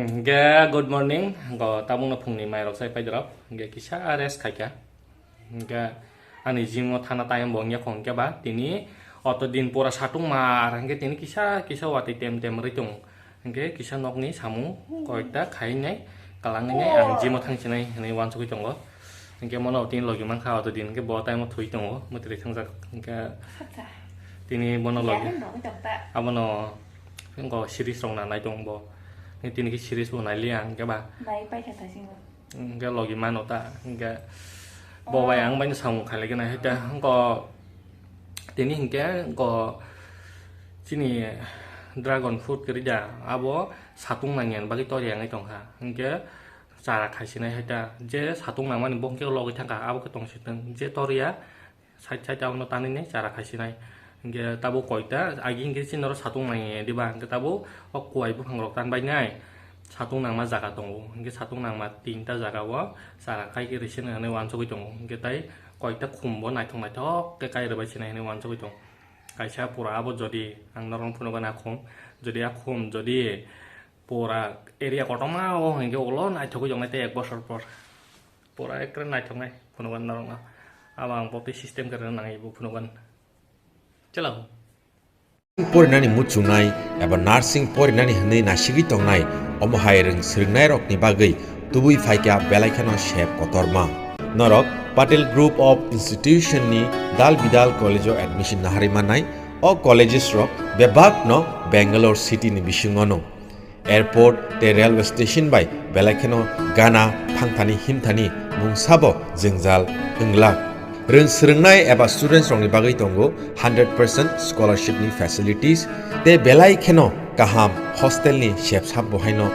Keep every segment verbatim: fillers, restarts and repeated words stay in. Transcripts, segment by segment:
Hingke good morning, hingke tabukno phungni mairok sai paidorok, hingke kisa rest khaikha. Hingke ani gym o thana time bo wngya kho hingke ba tini auto din pura satung mar hingke tini kisa kisa watwi tem tem rwi tongo. Hingke kisa nokni samung koita khainai kalangni ang gym o thangsinai hinui wansugui tongo. Hingke mono tini logi mankha auto din hingke bo time o thwi tongo mwtwi thangjak hingke tini bono logi abono hingke series rok na nai tongo bo. Hingke tini khe series bo nailiya hingke ba. Nai paikha thasingo. Hingke logi mano ta, hingke bo bai ang bai samung khailai gana hai ta, hingko tini hingke hingko chini dragon fruit kwrwi da, abo satung nangya bagwi tori yangwi tongkha, hingke chara khaisinai hai ta, je satung nangmani bo hingke logwi thangkha, abo khe tongsi tong, je toriya, side side abono tanwi nai chara khaisinai. Hingke tabuk koita agi hingke chini oro satung nai diba, hingke tabuk o kuai buphang rok tanbai nai satung nangma jaga tongo, hingke satung nangma tinta jaga o chara kai khe rwsini hinui wansugui tongo, hingke tai koita khum bo naithok naithok khe kai rwbai sinai hinui wansugui tongo. Kaisa pura abo jodi ang norok phunukgana khum, jodi a khum jodi pura area kotorma o hingke ulo naithogui tongnai tei ek bosor por. Pura ekre naithoknai phunugan norokno. Abo ang bo tei system kwrwngna nangwi bo phunugan. Chwla. Porinani muchungnai eba nursing porinani hwnwi nasigwi tongnai, omo hai rwng swrwngnairokni bagwi tubui phaikha belai kheno sep kotorma. Norok Patel Group of Institution ni dal bidal college o admission naharwi mannai. O colleges rok bebak no Bangalore city ni bisingo no. Airport tei railway station bai belai kheno gana thangthani himthani mungsa bo jwngjal wngla. Rwng swrwngnai eba students rokni bagwi tongo hundred percent scholarship ni facilities tei belai kheno kaham hostel ni sepsap bo haino.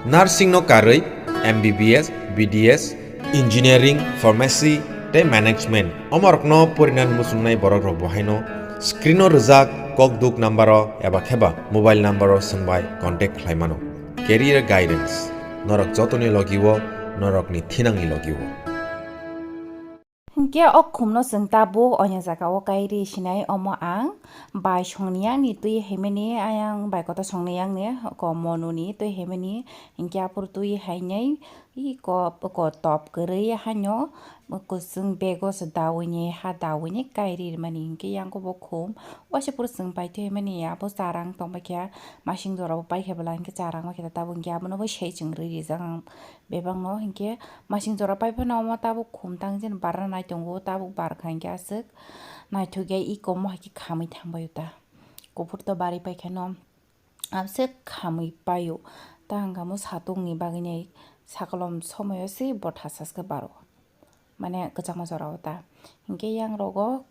Nursing no karwi M B B S, B D S, Engineering, Pharmacy tei Management omorokno porinani muchungnai borok rok bo haino screen o rijak kokduk number o eba kheba mobile number o swngbai contact khlai mano. Career Guidance, norok jotoni logi o, norokni thinangni logi o. Hingke o khumno chwng tabuk onya jaga o kairi sinai omo ang bai songni yang ni twi hemeni ayang bai kota songni yang ni ko monuni twi hemeni hingke aphuru twi hainai. Iko, iko top kwrwi haino, kwchwng bego se daui ni, ha daui ni kairi mani hinkhe yang bo khum. Waisa puro chwng paithai mani, abo charang tongbaikha, masing jora bo paikha bwla hinkhe charang baikha tabuk hinkhe abono bo sei chwng rwi rijak ang bebakno hinkhe masing jora paiphano omo tabuk khum tang jani barna nai tongo, tabuk barkha hinkhe aswk naithok ya iko mo hai khe khamwi thangbaio ta. Kuphur to bari paikhano. Abse khamwi paio. Ta hwnkha mo satung ni bagwi nai sakolom somoyo se bo thasa se baro. Mane kwchangma jora o ta. Hinkhe yang rogo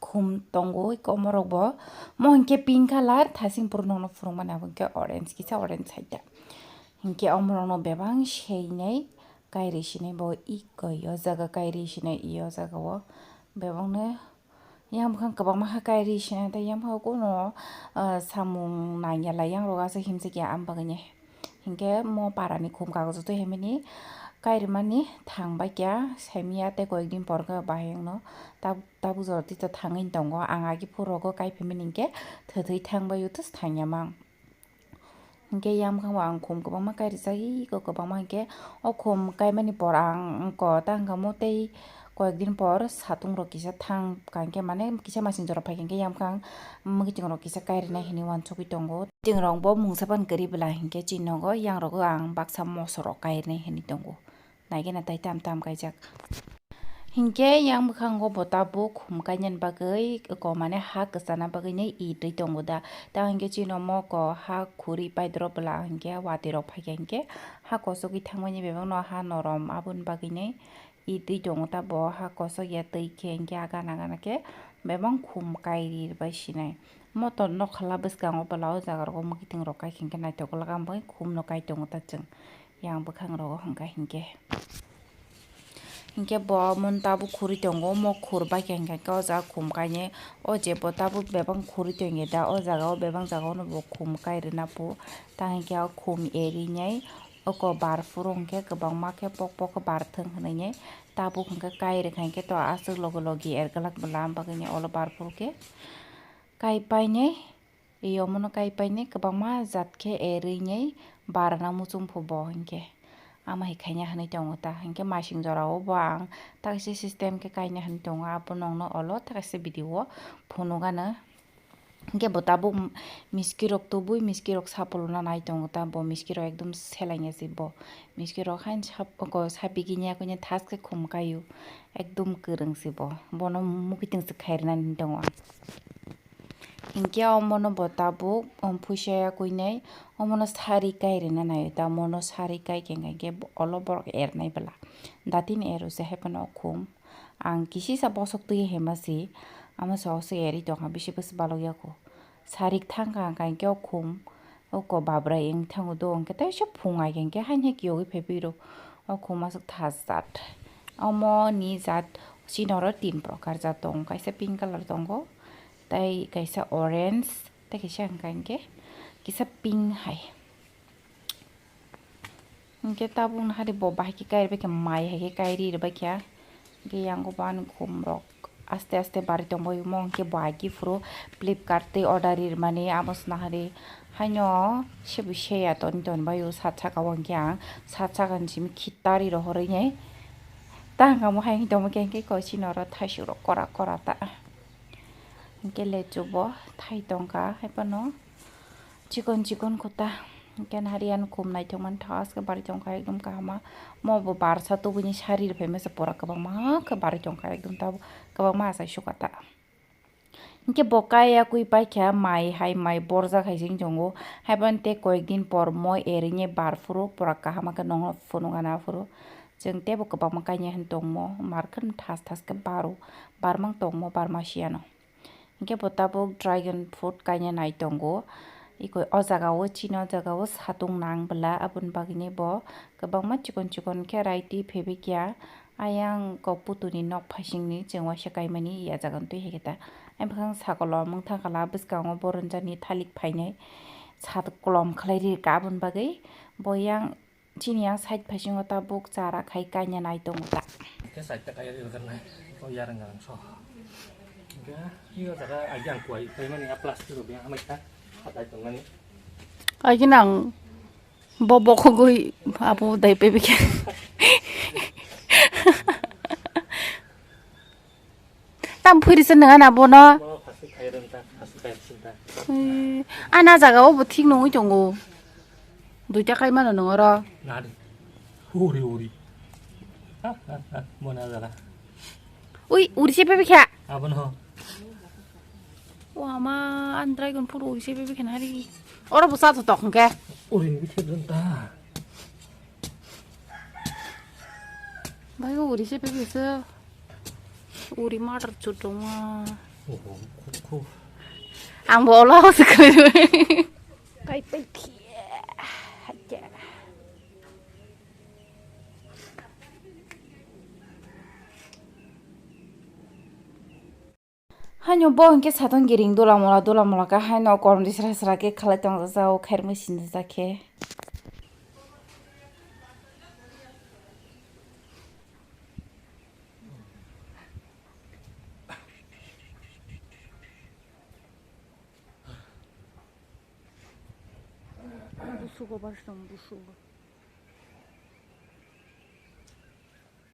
khum tongo, komorok bo. Mo hinkhe pink colour, thasing puro nokno phurung mani abo hinkhe orange, kisa orange side da. Hinkhe omorokno bebang seinai kairi sinai bo ikoi o jaga, kairi sinai i o jaga o. Bebang no Yang bwkhang kwbangma kha kairi sina tei yang bwkhang kuno, ah, samung nangya lai yang rok aswk himsik ya ang bagwi ni. Hinkhe mo para ni khum kagojo twi himani kairi mani thang bai kya saimya tei koyek din por khe bahai ang no tab-, tabuk jora twi ta thangwi tongo. Ang agi phuru rogo kai phimani hinkhe thwi thwi thang bai o tei thang ya mang. Hinkhe yang bwkhang bo ang khum kwbangma kairijak, iko kwbangma hinkhe o khum kaimani por ang ko ta hwnkha mo tei koyek din por satung rok kisa thang ka hinkhe mane kisa masing jora phaikha hinkhe yang bwkhang mwkhitwng rok kisa kairinai hinwi uansugui tongo. Mwkhitwng rok bo mungsa phano kwrwi bwla hinkhe chini nogo yang rogo ang baksa moso rok kairinai hinwi tongo. Naikhe na tai tam tam kaijak. Hinkhe yang bwkhango bo tabuk khum kainani bagwi, ko mane ha kwchana bagwi nai i twi tongo da. Ta hinkhe chini omo ko ha khuri paidoro bwla hinkhe watwi rok phaikha hinkhe ha kochogwi thangmani bebakno ha norom aboni bagwi nai i twi tongo ta bo ha kochok ya twi khe hinkhe a gana gana khe bebak khum kairi rwbai sinai. Motor nokhala bwskango bwla o jaga rogo mwkhitwng rok kai hinkhe naithok glak ang bai khumno kai tongo ta chwng. Yang bwkhang rogo hwnkha hinkhe. Hinkhe bo omo tabuk khuri tongo, omo khur bai khe hinkhe o jaga khum kainwi o je bo tabuk bebak khuri tongya da o jaga o bebak jaga o no bo khum kai rwna pho ta hinkhe o khum eri nai oko bar phuru hinkhe kwbangma khe pok pok khe bar thwng hinwi nai tabuk hinkhe kai rwkha hinkhe to aswk logi logi er glak bwla am bagwi nai olo bar phuru khe kai painai. Yomono kai painai kwbangma jat khe erwi nai barana muchung pho bo hinkhe. Ama hai khaina hinwi tongo ta, hinkhe masing jorao bo ang ta kaisa system khe kaina hinwi tongo, abo nongno olo ta kaisa video o phunukgano. Hinkhe bo tabuk miskirok tubui, miskirok sapuluna nai tongo ta, bo miskirok ekdom selainai se bo. Miskirok haino sap-, oko sapigini yakuino thas khe khum kaio, ekdom kwrwng se bo. Bono mukiting se khairina hinwi tongo ang. Hinkhe omono bo tabuk, um, phuisa yakuinai, omono sari kairina naio ta, mono sari kai khe hinkhe bo-, olo borok ernai bwla. Datin ero se haiphano khum. Ang kisisa bosok twi hema si, ama sa oso eri tongkha, bisi bwswk balok yako. Sarik thangkha ang khe o khum, o ko babrai wng thango do, hwnkhe teisa phung ai khe haino kiyogwi phaiphai rw. O khum aswk thas jat. Omo ni jat chini oro tin prokar jat tongo, kaisa pink colour tongo, tei kaisa orange, tei kaisa hwnkha hwnkhe kisa pink hai. Hinkhe tabuk nahari bo bahai khe kairwi khe mai hai khe kairwi rwbaikha. Hinkhe yango bo ani khum rok aste aste barwi tongbaio, omo hinkhe bo agi phuru Flipkart tei order ri rwmani abo se nahari. Haino sebo seya toni toni baio sat saka o hinkhe ang sat saka ni simi khitarwi rohorwi nai. Tang kamo hai tongma khe hinkhe kochini oro thaisuk rok kora kora ta. Hinkhe lechu bo thai tongkha haiphano. Chikon chikon kota. Hinkhe nahari ani khum naithok mani thas khe barwi tongkha ekdom kaham. Mo bo barsa tubuni sari rwphai masa pura kwbangma khe barwi tongkha ekdom tabuk kwbangma achai sukha ta. Hinkhe bo kaya kwi paikha mai hai mai borjak hai se wng tongo. Haiphano tei koyek din por mo erwini bar phuru pura kaham khe nongno phunukgana phuru. Chwng teibo kwbangma kanya hin tongmo mar khe thas thas khe baro barmang tongmo barma siyano. Hinkhe bo tabuk dragon fruit kaina nai tongo. Iko o jaga o chini o jaga o satung nang bwla, aboni bagwini bo kwbangma chikon chikon khe raiti phebikya. Ayang kok putuni nok phaisingni chwng waisa kaimani ya jaga twi hai khe ta. Ayang bwkhang sakolom wng thangkhala bwskango bo rwngjani thalik phainai sakolom khlai rikha, aboni bagwi bo yang Chini yang side phasingo tabuk chara khai kaina nai tongo ta. Khe side ta kaya rwgwk nai. O yarang yarang so. Khe iyo jaga agi ang kuai kaimani a plastic rok yang hamai kha. Hatai tongmani. Agi nang bo bokhogwi abo dai pebikhe. Tam phuri se nang ana bono. Bono plastic khai rwng ta, plastic khai rwng ta. Eh, ana jaga o bo thik nungwi tongo. Duita kai mano nung oro. Nadi. Uri, uri. Ha, ha, ha. Mona jala. Ui, uri se pepe kha. Abon ho. O ama, an dragon fruit uri se pepe kha nari. Oro bo sa to tok hwnkhe. Uri ni bithe don ta. Bai o uri se pepe se. Uri matar chutong. Oho, khu, khu. Ang bo olo se khu. Kai pe thie. Haja. Haino bo hwnkhe satung giring dula mula, dula mula khe haino korom di sra sra khe khalai tong jak, khairmui sinijak khe. Busugo bar song busugo.